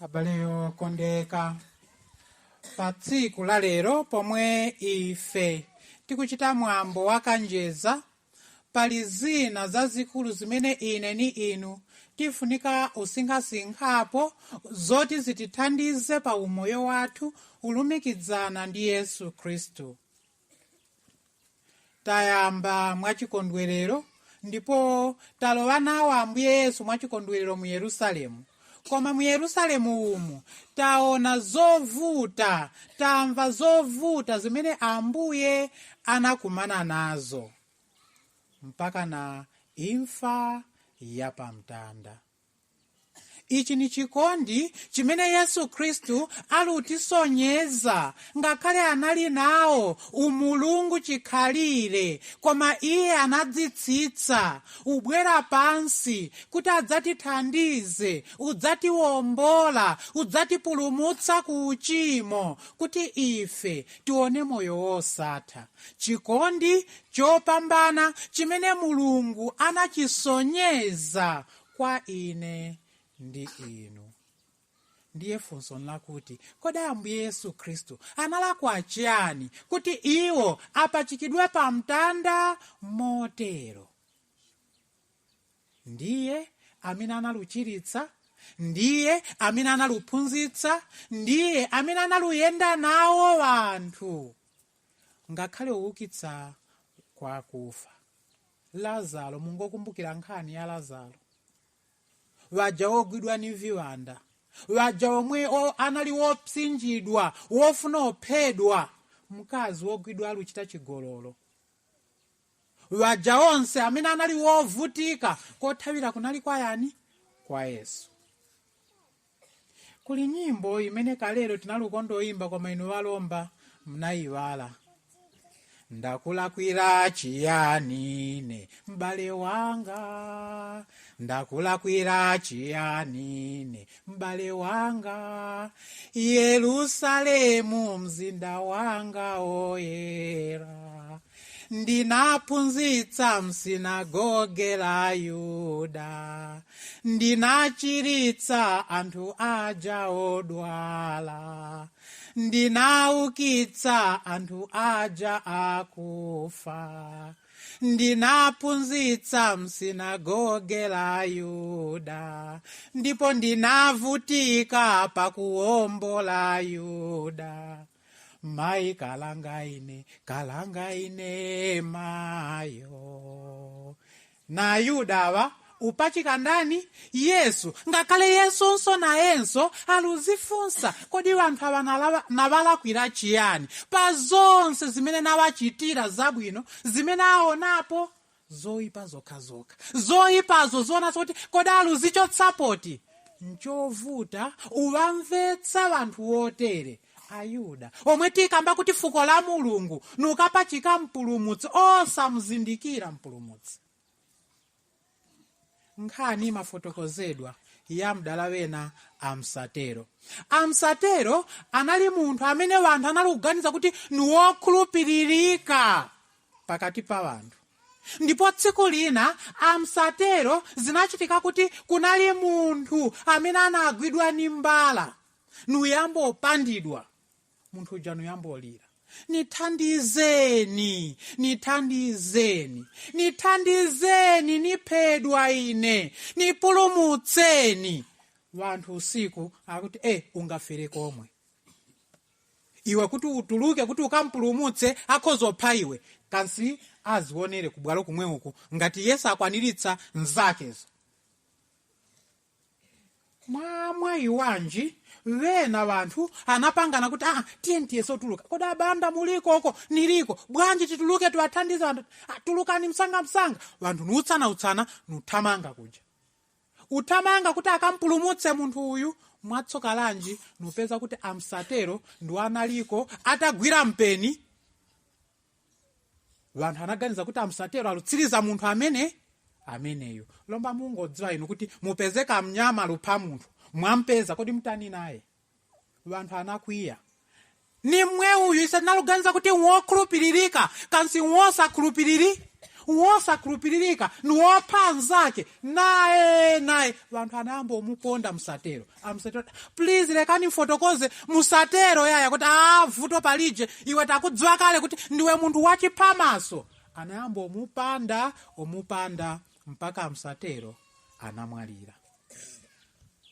Abale okondeka, pa tsiku la lero pomwe ife tikuchita mwambo wa kanjeza, pali zina zazikulu zimene ine ni inu tifunika usinkhasinkhapo zoti zitithandize pa umoyo wathu ulumikizana ndi Yesu Khristu. Tayamba mwachikondwerero ndipo talowa nawo Ambuye Yesu mwachikondwerero mu Yerusalemu. Koma mu Yerusalemu umu taona zovuta, tamva zovuta zimene Ambuye anakumana nazo mpaka na imfa yapamtanda. Ichi ni chikondi chimene Yesu Khristu alutisonyeza. Ngakhale anali nawo umulungu chikhalire, koma iye anadzitsitsa ubwera pansi kuti adzatithandize, udzatiwombola, udzatipulumutsa ku uchimo, kuti ife tione moyo wosatha. Chikondi chopambana chimene Mulungu anachisonyeza kwa ine ndi inu. Ndiye funso lakuti, kodi Ambuye Yesu Khristu analakwa chiyani kuti iwo apachikidwe pamtanda motero? Ndiye amene analuchiritsa, ndiye amene analuphunzitsa, ndiye amene analuyenda nawo wanthu, ngakhale uukitsa kwa akufa Lazaro. Mungokumbukira nkhani ya Lazaro, waja wogwidwa ni viwanda, waja omwe anali wopsinjidwa, wofuna ophedwa, mkazi wogwidwa aluchita chigololo, waja onse amene anali wovutika, kothawira kunali kwa yani? Kwa Yesu. Kuli nyimbo imene kalero tinalukonda oyimba, koma inu walomba mnayiwala. Ndakulakwira chiyani ine, m'bale wanga? Ndakulakwira chiyani ine, m'bale wanga? Yerusalemu, mzinda wanga oyera, ndinaphunzitsa msinagoge la Yuda, ndinachiritsa anthu aja odwala, ndinaukitsa anthu aja akufa, ndinaphunzitsa msinagoge la Yuda, ndipo ndinavutika pakuwombola Yuda. Mayi, kalanga ine, kalanga ine mayo. Na Yudawa upachika ndani? Yesu. Ngakhale Yesunso nayenso aluzifunsa, kodi wanthu awa nawalakwira chiyani pa zonse zimene nawachitira zabwino, zimene aonapo zoyipa zokhazokha, zoyipazo zoonanso kuti kodi aluzichotsapoti? Nchovuta uwamvetsa wanthu wotere, Ayuda omwe tikamba kuti fuko la Mulungu, nukapachika mpulumutsi osamuzindikira mpulumutsi. Nkhani imafotokozedwa ya mdala wena, amsatero. Amsatero anali munthu amene wanthu anali kuganiza kuti ni wokhulupiririka pakati pa wanthu. Ndipo tsiku lina amsatero zinachitika kuti kunali munthu amene anagwidwa ni mbala, nuyamba opandidwa. Munthu uja nuyamba olira, "Nithandizeni, nithandizeni, nithandizeni, niphedwa ine, nipulumutseni." Wanthu usiku akuti, "Ungafere komwe iwe kuti utuluke kuti ukampulumutse, akhozopha iwe." Kansi azionere kubwalo kumwe uku ngati Yesu akwaniritsa nzakezo. Mwamwayi wanji, wena wanthu anapangana kuti, "Ah, tiye tiyese tuluka. Kodi abanda mulikoko?" "Niliko." "Bwanji tituluke tiwathandize wanthu?" "Ah, tulukani msangamsanga." Wanthu nuutsanautsana, nuthamanga kuja, uthamanga kuti akampulumutse munthu uyu. Mwatsoka lanji, nupeza kuti amsatero ndi analiko atagwira mpeni. Wanthu anaganiza kuti amsatero alutsiriza munthu amene ameneyo. Lomba mungodziwa inu kuti mupezeka mnyama lupha munthu, mwampeza, kodi mtani naye? Wanthu anakwiya, "Ni mmwe uyu ise tinaluganiza kuti wokhulupiririka, kansi wosakhulupiriri, Wosakhulupiririka, niwopha anzake, naye naye. Vanthu anayamba omuponda msatero. Amsatero, please lekani mfotokoze, musatero yaya, kuti a vuto palije, iwe takudziwa kale kuti ndiwe munthu wachiphamaso. Anayamba omupanda, omupanda mpaka msatero anamwalira.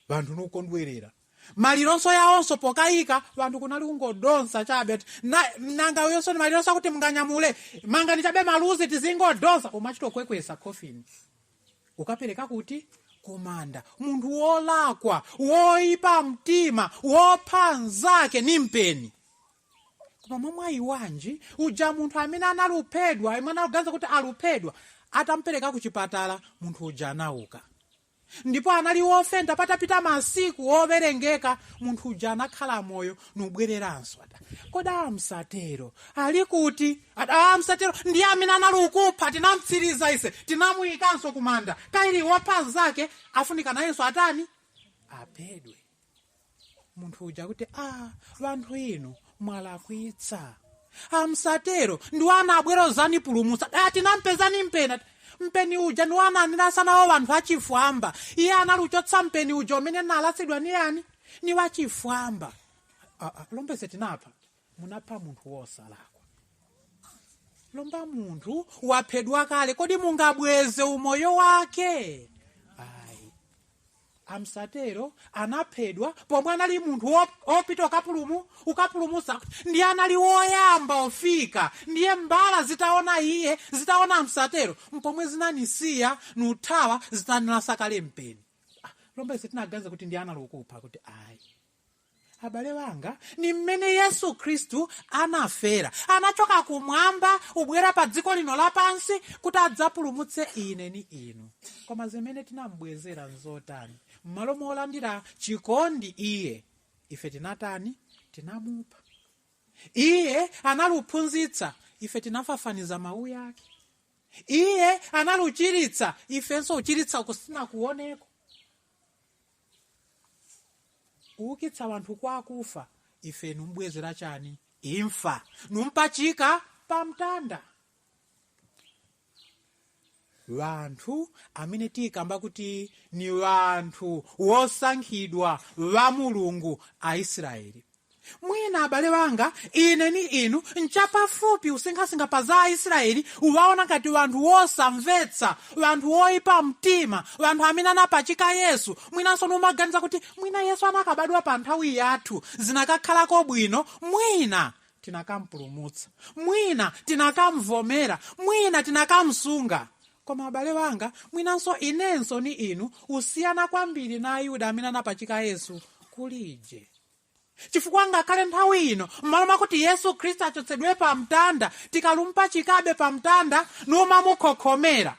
Vanthu nukondwerera malironso yawonso pokayika vanthu kunali kungodonsa chabe ati, nanga uyonso ni malironso akuti munganyamule mangani chabe maluzi tizingodonsa, umachitokwekwesa coffin ukapereka kuti kumanda. Munthu wolakwa, woipa mtima, wopha nzake ni mpeni. Koma momwe ayiwanji uja munthu amene analuphedwa, imene analuganiza kuti aluphedwa, atampereka ku chipatala munthu uja anauka ndipo anali wofenta. Patapita masiku owerengeka munthu uja anakhala moyo nubwereranso. Kodi amsatero ali kuti? Amsatero ndiye amene anali ukupha, tinamtsiriza ise, tinamuyikanso kumanda. Kaili wopha nzake afunika nayenso atani? Aphedwe. Munthu uja kuti, a vanthu inu mwalakwitsa, amsatero ndiwo anabwera uzanipulumutsa, tinampezani mpeni. Mpeni uja ndiwo ananirasanawo vanthu achifwamba, iye analuchotsa mpeni uja umene nalasidwa ni yani? Ni wachifwamba. Lombese tinapha, munapha munthu wosalakwa. Lomba munthu waphedwa kale, kodi mungabweze umoyo wake? Ayi. Amsatero anaphedwa pomwe anali munthu opita ukapulumusa, ndiye anali woyamba ofika. Ndiye mbala zitaona iye, zitaona amsatero, mpomwe zinanisiya nuthawa, zitanilasa kale mpeni. Lomba ise tinaganiza kuti ndiye anali ukupha, kuti ayi. Abale wanga, ni mmene Yesu Khristu anafera. Anachoka kumwamba ubwera pa dziko lino lapansi kuti adzapulumutse ine ni inu, koma zimene tinambwezera nzotani? M'malo molandira chikondi iye, ife tinatani? Tinamupha. Iye analuphunzitsa, ife tinafafaniza mawu yake. Iye analuchiritsa, ifenso uchiritsa kusina kuoneko. Kuukitsa wanthu kwa akufa, ife numbwezera chani? Imfa, numpachika pamtanda. Vanthu amene tikamba kuti ni vanthu wosankhidwa va Mulungu, Aisraeli. Mwina abale wanga, ine ni inu nchapafupi usinkhasinkha pa za Aisraeli, uwaona ngati vanthu wosamvetsa, vanthu woipa mtima, vanthu amene anapachika Yesu. Mwinanso numaganiza kuti mwina Yesu anakabadwa pa nthawi yathu zinakakhalako bwino, mwina tinakampulumutsa, mwina tinakamvomera, mwina tinakamsunga. Koma abale wanga, mwinanso inenso ni inu usiyana kwambiri na Ayuda amene anapachika Yesu kulije, chifukwa ngakhale nthawi ino, m'malo mwakuti Yesu Khristu achotsedwe pamtanda, tikalumpachikabe pamtanda numamukhokhomera.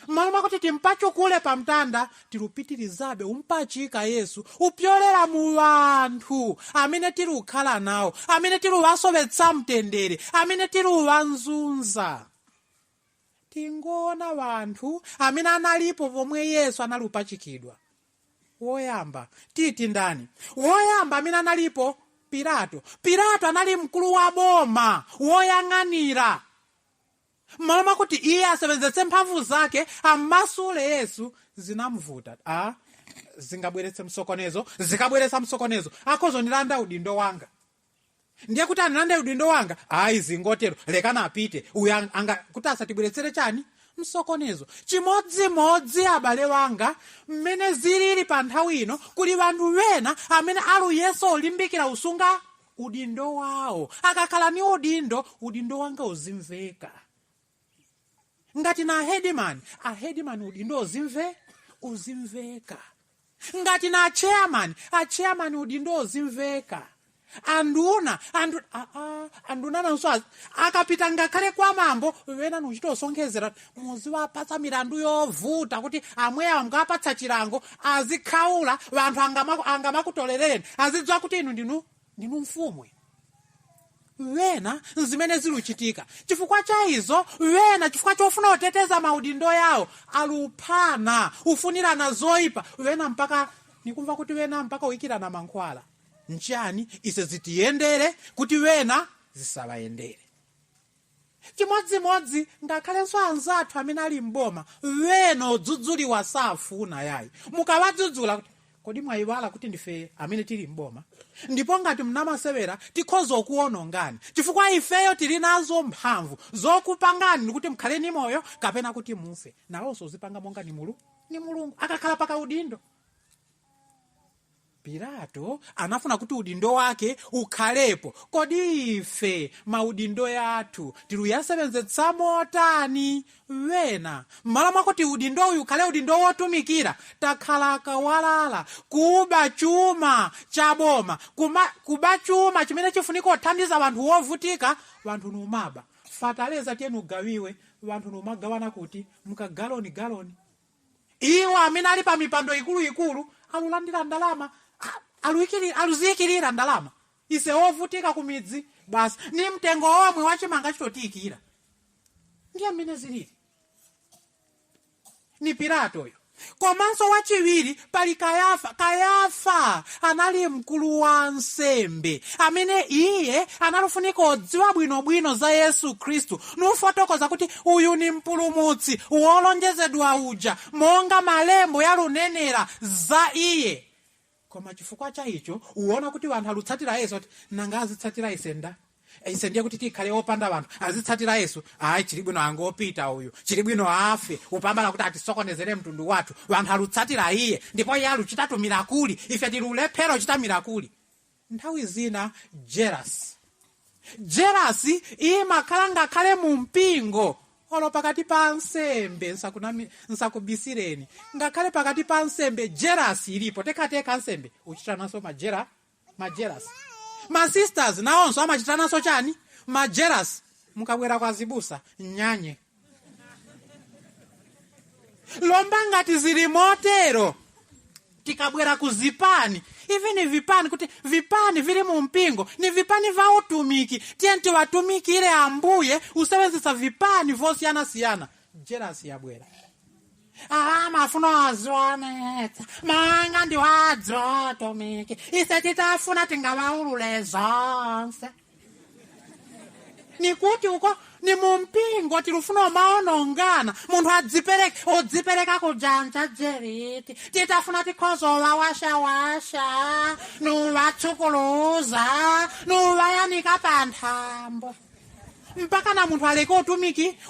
M'malo mwakuti timpachukule pamtanda, tilupitirizabe umpachika Yesu upyolera mu vanthu amene tilukhala nawo, amene tiluwasowetsa mtendere, amene tiluwanzunza. Tingoona vanthu amene analipo pomwe Yesu analupachikidwa. Woyamba titi ndani? Woyamba amene analipo, Pilato. Pilato anali mkulu wa boma woyang'anira. M'malo mwakuti iye asevenzetse mphamvu zake ammasule Yesu, zinamvuta. A zingabweretse msokonezo, zikabweretsa msokonezo akhozondilanda udindo wanga. Ndiye kuti andilande udindo wanga, ayi, zingotero, lekana apite uyu anga kuti asatibweretsere chani? Msokonezo. Chimodzimodzi abale wanga, mmene zilili pa nthawi ino, kuli vanthu wena amene aluyeso olimbikira usunga udindo wawo. Akakhala ni udindo, udindo wanga uzimveka. Ngati na headman, a headman udindo uzimveka. Ngati na chairman, a chairman udindo uzimveka. Anduna, anduna nanso akapita ngakhale kwa mambo wena nuchitosonkhezera, muziwapatsa milandu yovuta kuti amweya mukapatsa chilango azikhaula, vanthu angamakutolerereni, azidziwa kuti inu ndinu mfumu. Wena zimene ziluchitika chifukwa cha izo, wena chifukwa chofuna kuteteza maudindo yawo aluphana, ufunirana zoyipa, wena mpaka nikumva kuti wena mpaka uyikirana mankhwala. Nchani? Ise zitiyendere kuti wena zisawayendere. Chimodzimodzi ngakhalenso anzathu amene ali mboma, wena odzudzuliwa safuna yayi. Mukawadzudzula kuti kodi mwayiwala kuti ndife amene tili mboma, ndipo ngati mnamasewera tikhoza kuwonongani, chifukwa ifeyo tili nazo mphamvu zokupangani ndikuti mkhale ni moyo kapena kuti mufe. Nawonso uzipanga monga ni ni mulungu akakhala paka udindo. Pilato anafuna kuti udindo wake ukhalepo. Kodi ife maudindo yathu tiluyasevenzetsa motani? Wena m'malo mwakuti udindo uyu ukhale udindo wotumikira, takhala akawalala, kuba chuma cha boma, kuba chuma chimene chifunika kuthandiza wanthu wovutika. Wanthu numaba fataleza, tiyeni ugawiwe, wanthu numagawana kuti mkagaloni galoni. Iwo amene ali pa mipando ikuluikulu alulandira ndalama, aluziyikirira ndalama. Ise wovutika ku midzi basi ni mtengo omwe wachimanga chitotiyikira. Ndiye mmene zilili ni Pilatoyo. Komanso wachiwiri pali Kayafa. Kayafa anali mkulu wa nsembe amene iye analufunika odziwa bwinobwino za Yesu Khristu, nufotokoza kuti uyu ni mpulumutsi wolonjezedwa uja monga malembo yalunenera za iye. Koma chifukwa cha icho uwona kuti wanthu alutsatira Yesu, ati nanga azitsatira ise nda ise ndiye kuti tikhale opanda wanthu azitsatira Yesu? Ayi, chili bwino angopita uyu, chili bwino afe, upambana kuti atisokonezere mtundu wathu. Wanthu alutsatira iye ndipo iye aluchitatu mirakuli, ife tili ulephero uchita mirakuli. Nthawi zina jealousy imakhala ngakhale mu mpingo, olo pakati pa nsembe. Nsakubisireni, ngakhale pakati pa nsembe jealousy ilipo. Tekhateka nsembe uchita naso majealousy. Masisters nawonso amachita naso chani? Majealousy. Mukabwera kwa zibusa nyanye lomba ngati zili motero. Tikabwera ku zipani, even vipani, kuti vipani vili mu mpingo ni vipani va utumiki, tiye tiwatumikire Ambuye usebenzesa vipani vosiyanasiyana. Jealousy yabwera. Ala mafuna azionetsa manga ndiwadzo tumiki, ise titafuna tingawaulule zonse. Nikuti uko ni mumpingo tilufuna omaonongana. Munthu adzipereke, odzipereka kujanja jeriti, titafuna tikhozowa washawasha nuwatsukuluza nuwayanika panthambo, mpaka na munthu aleke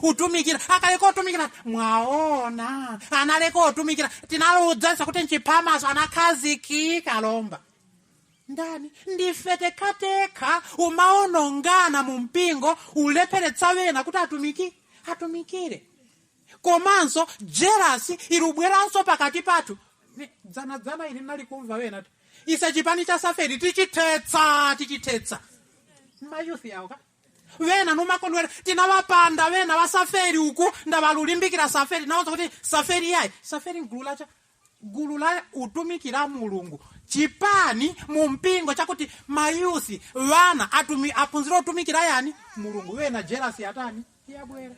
utumikira. Akaleka utumikira, mwaona analeka utumikira, tinaludzanisa kuti nchiphamaso anakhazikika. Lomba ndani? Ndife tekhatekha umaonongana mu mpingo, ulepheretsa wena kuti atumikire. Komanso jealousy ilubweranso pakati pathu. Dzanadzana ili nali kumva wena ti ise chipani cha saferi tichithetsa, tichithetsa. Mayouth yawo ka wena numakondwera, tinawapanda wena wa saferi uku ndawalulimbikira saferi, nawuza kuti saferi yayi, saferi gulu lacha gulu la utumikira Mulungu. Chipani mu mpingo chakuti mayouth wana aphunzire utumikira yani? Mulungu. Wena jealousy yatani? Yabwera.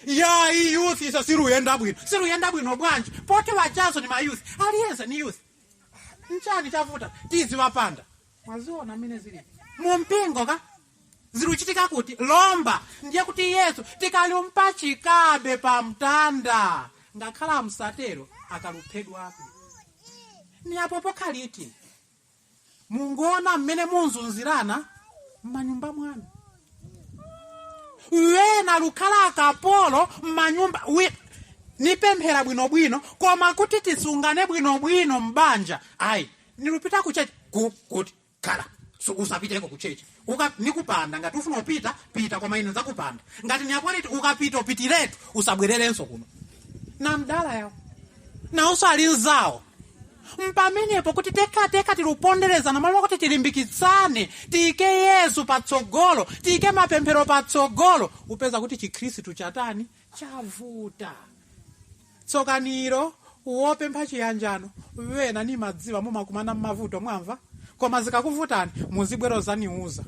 Yayi, youth isa siruyenda bwino. Siruyenda bwino bwanji poti wachaso ni mayouth? Aliyense ni youth. Nchani chavuta? Tiziwapanda. Mwaziona mmene zili mu mpingo ka ziluchitika kuti lomba ndiye kuti Yesu tikalimpachikabe pa mtanda, ngakhala msatero akaluphedwabe. Ni apo pokhaliti mungoona mmene munzunzirana m'manyumba mwanu. Wena lukhala akapolo m'manyumba. Nipemphera bwinobwino, koma kuti tisungane bwinobwino m'banja, ayi, nilupita kuchechi kuti khala so, usapiteko kuchechi. Nikupanda ngati ufuna upita, pita, koma ine nzakupanda ngati niakwaliti. Ukapita upitiretu, usabwererenso kuno. Na mdala yawo nawonso ali nzawo. Mpamenepo kuti tekhateka tiluponderezana malo kuti tilimbikitsane, tiyike Yesu patsogolo, tiyike mapemphero patsogolo, upeza kuti chikhristu chatani? Chavuta. Tsokaniro wopempha chiyanjano, wena ni madziwa mumakumana mmavuto, mwamva, koma zikakuvutani muzibwero zaniuza.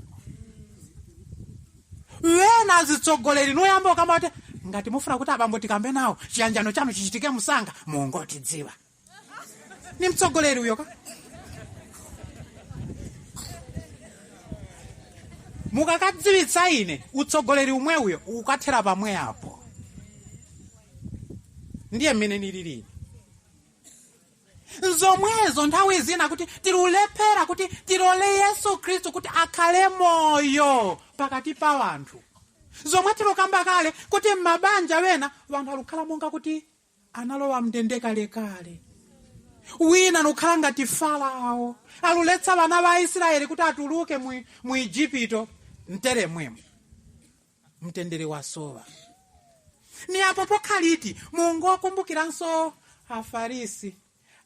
Wena azitsogoleri noyamba ukamati ngati mufuna kuti abambo tikambe nawo chiyanjano chanu chichitike musanga, mungotidziwa. Ni mtsogoleri uyo ka. Mukakadziwitsa ine utsogoleri umweuyo ukathera pamwe apo. Ndiye mmene nililili. Nzomwezo nthawi zina kuti tilulephera kuti tilole Yesu Khristu kuti akhale moyo pakati pa wanthu. Zomwe tilukamba kale kuti m'mabanja wena wanthu alukhala monga kuti analowa mndende kalekale. Wina nukhala ngati Farao aluletsa vana va Israeli kuti atuluke mu Igupto. Mtere mwemo mtendere wasowa. Ni apo pokhaliti mungokumbukiranso Afarisi.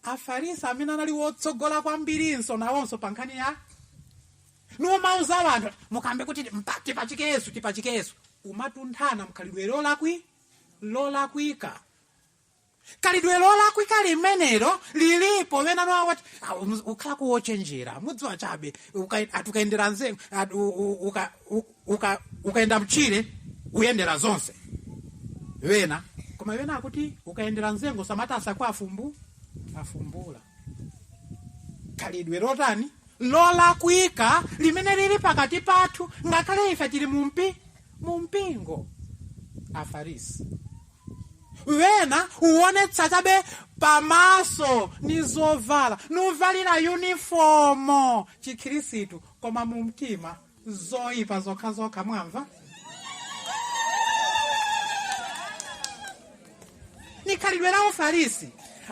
Afarisi amene anali wotsogola kwambirinso nawonso pa nkhani ya numauza wanthu mukambe kuti tipachike Yesu, tipachike Yesu. Umatunthana mkhalidwe lolakwika. Khalidwe lolakwika limenelo lilipo wena nowati ukhala kuwochenjera mudziwa chabe atukayendera nze ukaenda mchire uyendera zonse wena, koma wena akuti ukayendera nzengo samatasa kwa afumbula. Khalidwe lotani lolakwika limene lili pakati pathu ngakhale ife tili mumpingo. Afarisi wena uonetsa chabe pamaso ni zovala nuvalira yunifomo chikhirisitu, koma mumtima zoyipa zokhazokha. Mwamva ni khalidwe la Ufarisi.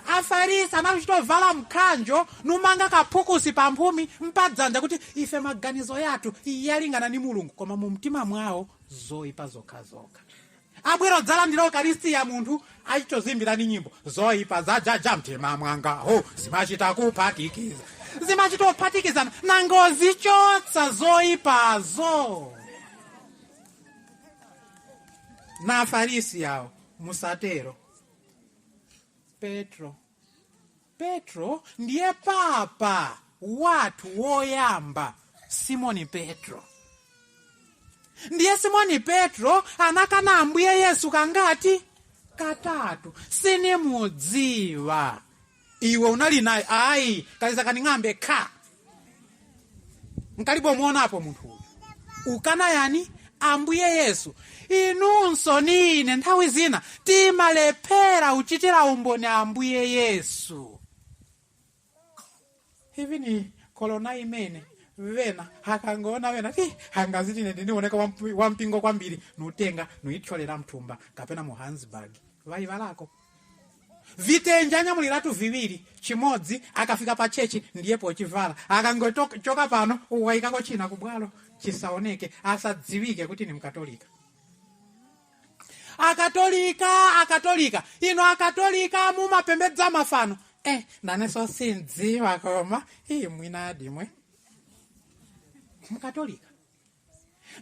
Afarisi anachitovala mkhanjo numanga kaphukusi pamphumi mpadzanja kuti ife maganizo yathu yalingana ni Mulungu, koma mumtima mwawo zoyipa zokhazokha. Abwera odzalandira Ukaristiya munthu achitozimbirani nyimbo zoyipa zajaja mtima mwanga ho zimachita kuphatikiza, zimachita kuphatikizana nangozichotsa zoyipazo. Na Afarisi yawo musatero. Petro ndiye papa wathu woyamba, Simoni Petro. Ndiye Simoni Petro anakana Ambuye Yesu kangati? Katatu. Sinimudziwa. Iwe unali naye. Ayi, kaliza kaning'ambe kha. Nkalibo muonapo munthu uyu. Ukana yani? Ambuye Yesu. Inunso nine nthawi zina timalephera uchitira umboni Ambuye Yesu. Hivi ni kolona imene wena akangoona wena ti hangaziti ine ndinioneka wampingo kwambiri nutenga nuithyolera mthumba kapena mu handbag vayivalako vitenja anyamuliratu viwiri, chimodzi akafika pa chechi ndiye pochivala, akangochoka pano wayikako china kubwalo chisaoneke asadziwike kuti ni Mkatolika. Akatolika, akatolika ino akatolika mumapembedza mafano. Nanenso sindziwa koma iyi mwina adimwe Mkatolika.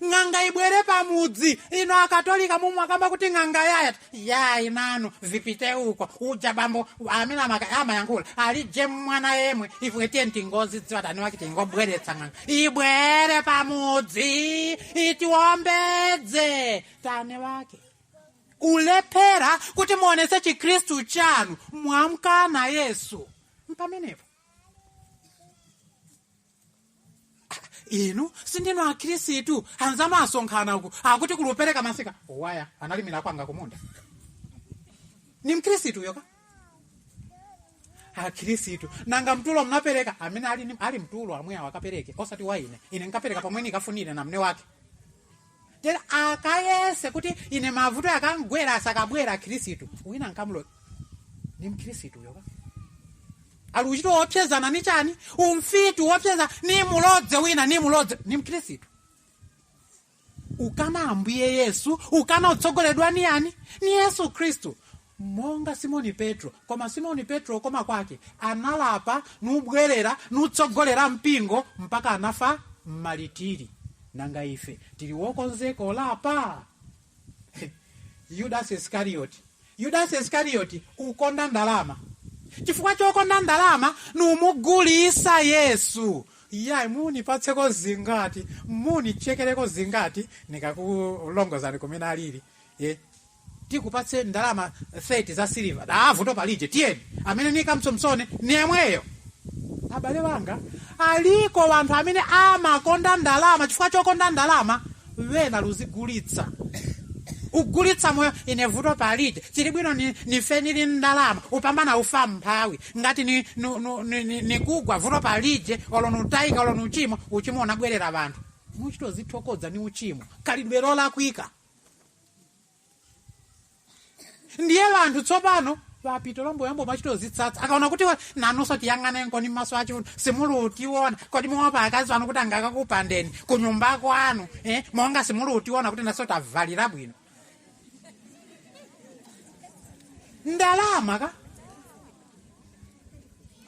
Ng'anga ibwere pamudzi ino akatolika mumwe akamba kuti ng'anga yaya yayi nanu vipite uko uja bambo amene amayankhula alije mwana yemwe ifwe tiye ntingozi dziwa tani wake tingobweretsa ng'anga ibwere pamudzi itiwombedze tani wake. Ulephera kuti muonese chikhristu chanu mwamkana Yesu mpamenepo. Inu sindinu akhristu anzanu asonkhana uku akuti kulupereka masika waya analimira kwanga kumunda ni mkhristu yoka akhristu nanga mtulo mnapereka amene ali mtulo amwe akapereke osati wa ine ine nkapereka pamwe nikafunire na mne wake tera akayese kuti ine mavuto akangwera asakabwera akhristu wina nkamulo ni mkhristu yoka ali uchito wopyezana ni chani umfitu wopyeza ni mulodze wina ni mulodze ni mkhristu. Ukana Ambuye Yesu ukana utsogoledwa ni yani ni Yesu Khristu monga Simoni Petro. Koma Simoni Petro koma kwake analapa nubwerera nutsogolera mpingo mpaka anafa mmalitiri. Nanga ife tili wokonzeka olapa. Judas Iscariot, Judas Iscariot ukonda ndalama chifukwa chokonda ndalama numugulisa Yesu. Yayi munipatseko zingati munichekereko zingati nikakulongozani kumene alili tikupatse ndalama 30 za siliva avuto palije tiyeni amene nikamsomsone ni yemweyo. Abale wanga, aliko wanthu amene amakonda ndalama. Chifukwa chokonda ndalama wena luzigulitsa, ugulitsa moyo. Ine vuto palite, chili bwino nife nili ndalama, upambana ufa mphawi. Ngati ni, nu, nu, ni, ni, nikugwa vuto palije, olo nutayika olo nuchimo, uchimo unabwerera vanthu muchitozithokoza ni uchimo, kalidwe lolakwika. Ndiye vanthu tsopano vapita lombo yambo machitozitsatsa, akaona kuti nanunso tiyang'anenko ni maso achifundo, simulutiona kodi muopa akazi wanu kuti angakakupandeni kunyumba kwanu, eh? Monga simulutiona kuti naso tavalira bwino ndalama ka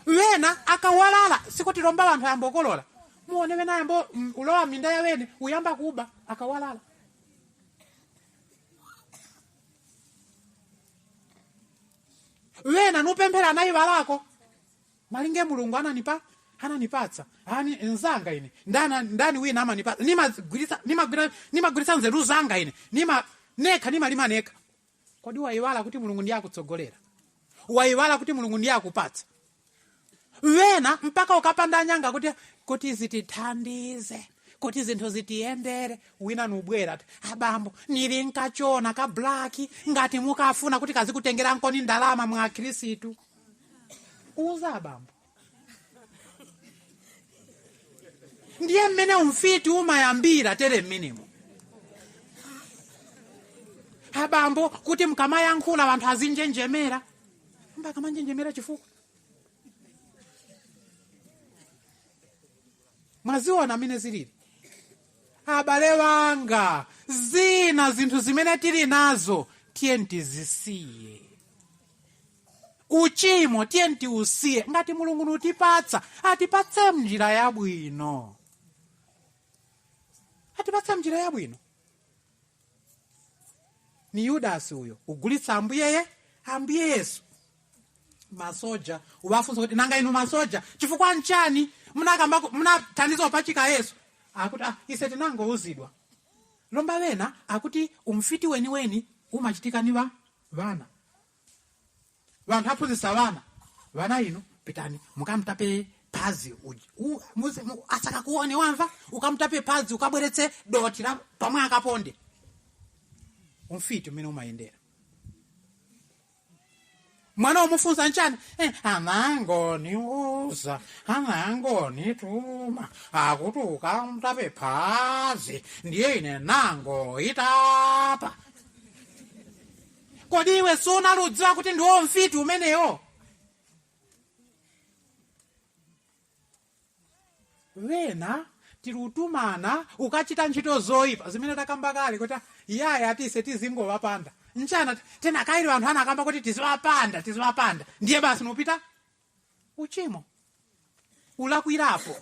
wena akawalala. Sikuti lomba vanthu ayambokolola, muone wena ayambo ulowa minda ya wene, uyamba kuba akawalala. Wena nupemphera anayiwalako malinge Mulungu ananipa ananipatsa ani nzanga ine ndana ndani wina amanipatsa, nimagwiritsa nimagwiritsa nzeru zanga ine, nima nekha nimalima nekha. Kodi wayiwala kuti Mulungu ndiye akutsogolera? Wayiwala kuti Mulungu ndiye akupatsa? Wena mpaka ukapanda nyanga kuti zitithandize, kuti zinthu zitiyendere, wina nubwera ati, abambo, nili nkachona ka black, ngati mukafuna kuti kazikutengera nkoni ndalama mwa Khristu. Uza abambo. Ndiye mmene umfiti umayambira tere mmenemo. Abambo, kuti mkamayankhula vanthu azinjenjemera, mbakamanjenjemera chifukwa mwaziona amene zilili. Abale wanga, zina zinthu zimene tili nazo tiye tizisiye. Uchimo tiye tiusiye. Ngati Mulungu nutipatsa, atipatse mnjira yabwino, atipatse mnjira yabwino. Ni Yudasi uyo ugulitsa Ambuye Yesu. Masoja uwafunsa kuti, nanga inu masoja, chifukwa nchani munathandiza upachika Yesu? Akuti, ise tinangouzidwa. Lomba wena akuti umfiti weniweni umachitika ni vana. Vanthu aphunzitsa vana, vana inu pitani mukamtape phazi asakakuone, wamva? Ukamtape phazi, ukabweretse doti la pamwe akaponde. Umfiti umene umayendera. Mwana umufunsa nchani? Anangoniuza, anangonituma akuti ukamtape phazi, ndiye ine nangoitapa. Kodi iwe sunaludziwa kuti ndiwo mfiti umenewo? Wena tilutumana ukachita ntchito zoyipa zimene takamba kale kuti yaya atise tizingowapanda nchana tena kaili anthu anakamba kuti tiziwapanda, tiziwapanda, ndiye basi nupita uchimo ulakwirapo.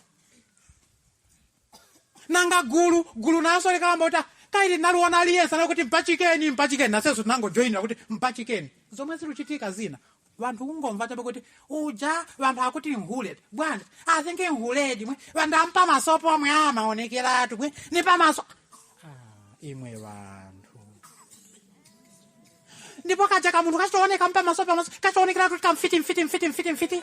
Nanga gulu naso likamba kuti kaili naluona aliyense anakuti mpachikeni, mpachikeni, nasenso tinangojoyinira kuti mpachikeni. Zomwe ziluchitika zina vanthu kungomva chabe kuti uja vanthu akuti nhule bwana, azinge nhuledi mwe vanthu ampa masopo omwe amaonekeratu mwe ni pamaso. Imwe vanthu, ndipo kaja kamunthu kachioneka mpa maso pamaso kachionekeratu kuti kamfiti mfiti mfiti mfiti mfiti.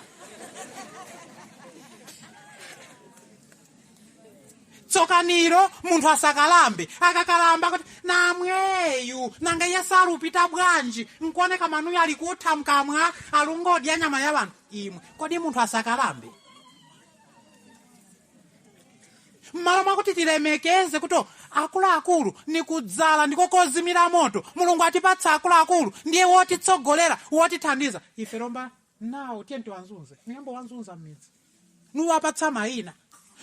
Tsokaniro munthu asakalambe, akakalamba kuti namweyu nanga iye salupita bwanji, nkuoneka manuyo ali kutha mkamwa alungodya nyama ya vanthu. Imwe kodi munthu asakalambe? Mmalo mwakuti tilemekeze kuti akuluakulu nikudzala ndikokozimira moto, Mulungu atipatsa akuluakulu ndiye wotitsogolera wotithandiza ife, lomba nawo tiye tiwanzunze, miyambo wanzunza m'midzi nuwapatsa mayina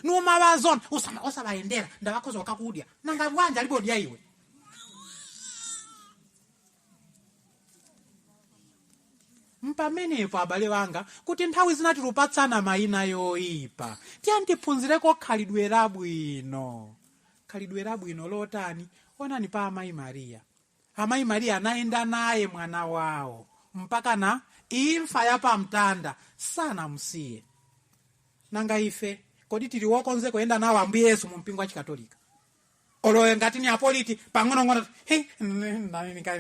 numawazona osawayendera ndawakhoza wakakudya. Nanga bwanja alibodya iwe? Mpamenepo abale wanga, kuti nthawi zina tilupatsana mayina yoyipa, tiye tiphunzireko khalidwe labwino. Khalidwe labwino lotani? Onani pa amayi Mariya. Amayi Mariya anayenda naye mwana wawo mpaka na imfa ya pamtanda, sanamusiye. Nanga ife kodi tili wokonze kuyenda nawo Ambuye Yesu mu mpingo wa Chikatolika? Olowe ngati ni apoliti pang'onong'ono,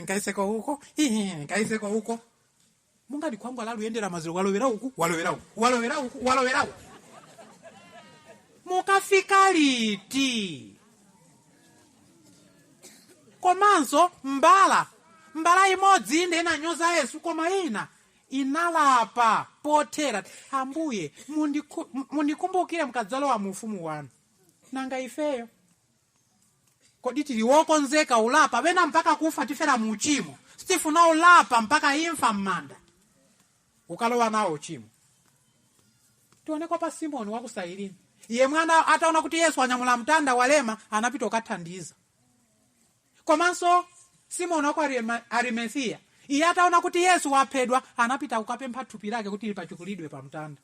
nkaiseko uko, nkaiseko uko, mungati khwangwa laluyendera maziro, walowera uku, walowera uku, walowera uku, walowera uku. Ukafika liti? Komanso mbala imodzi inde inanyoza Yesu, koma ina inalapa pothera, Ambuye, mundikumbukire mukadzalowa mu ufumu wanu. Nanga ifeyo kodi tili wokonzeka ulapa? Wena mpaka kufa tifera mu uchimo, sitifuna ulapa mpaka imfa m'manda ukalowa nawo uchimo. Tioneko pa Simoni wa ku Sairini, iye mwana ataona kuti Yesu anyamula mtanda walema, anapita ukathandiza. Komanso Simoni wa ku Arimathiya, iye ataona kuti Yesu waphedwa, anapita kukapempha thupi lake kuti lipachikulidwe pa mtanda.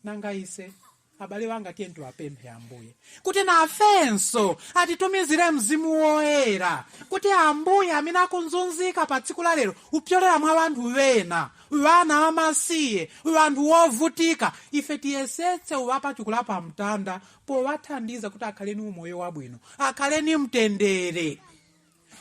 Nanga ise, abale wanga, tiye tiwapemphe Ambuye kuti nafenso atitumizire Mzimu Woyera, kuti Ambuye amene akunzunzika pa tsiku la lero upyolera mwa wanthu wena, wana amasiye, wanthu wovutika, ife tiyesetse uwapachikula pa mtanda powathandiza kuti akhaleni umoyo wabwino, akhaleni mtendere.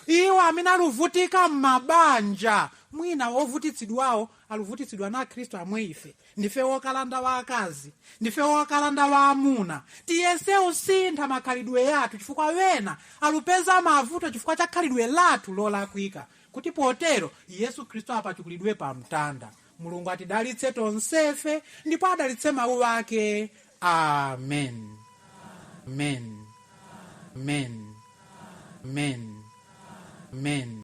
Iwo amene aluvutika m'mabanja, mwina wovutitsidwawo aluvutitsidwa na Khristu amwe ife ndife wokalanda wa akazi, ndife wokalanda wa amuna. Tiyese usintha makhalidwe yathu, chifukwa wena alupeza mavuto chifukwa cha khalidwe lathu lolakwika, kuti potero Yesu Khristu apachikulidwe pa mtanda. Mulungu atidalitse tonsefe ndipo adalitse mawu ake. Amen, amen, amen.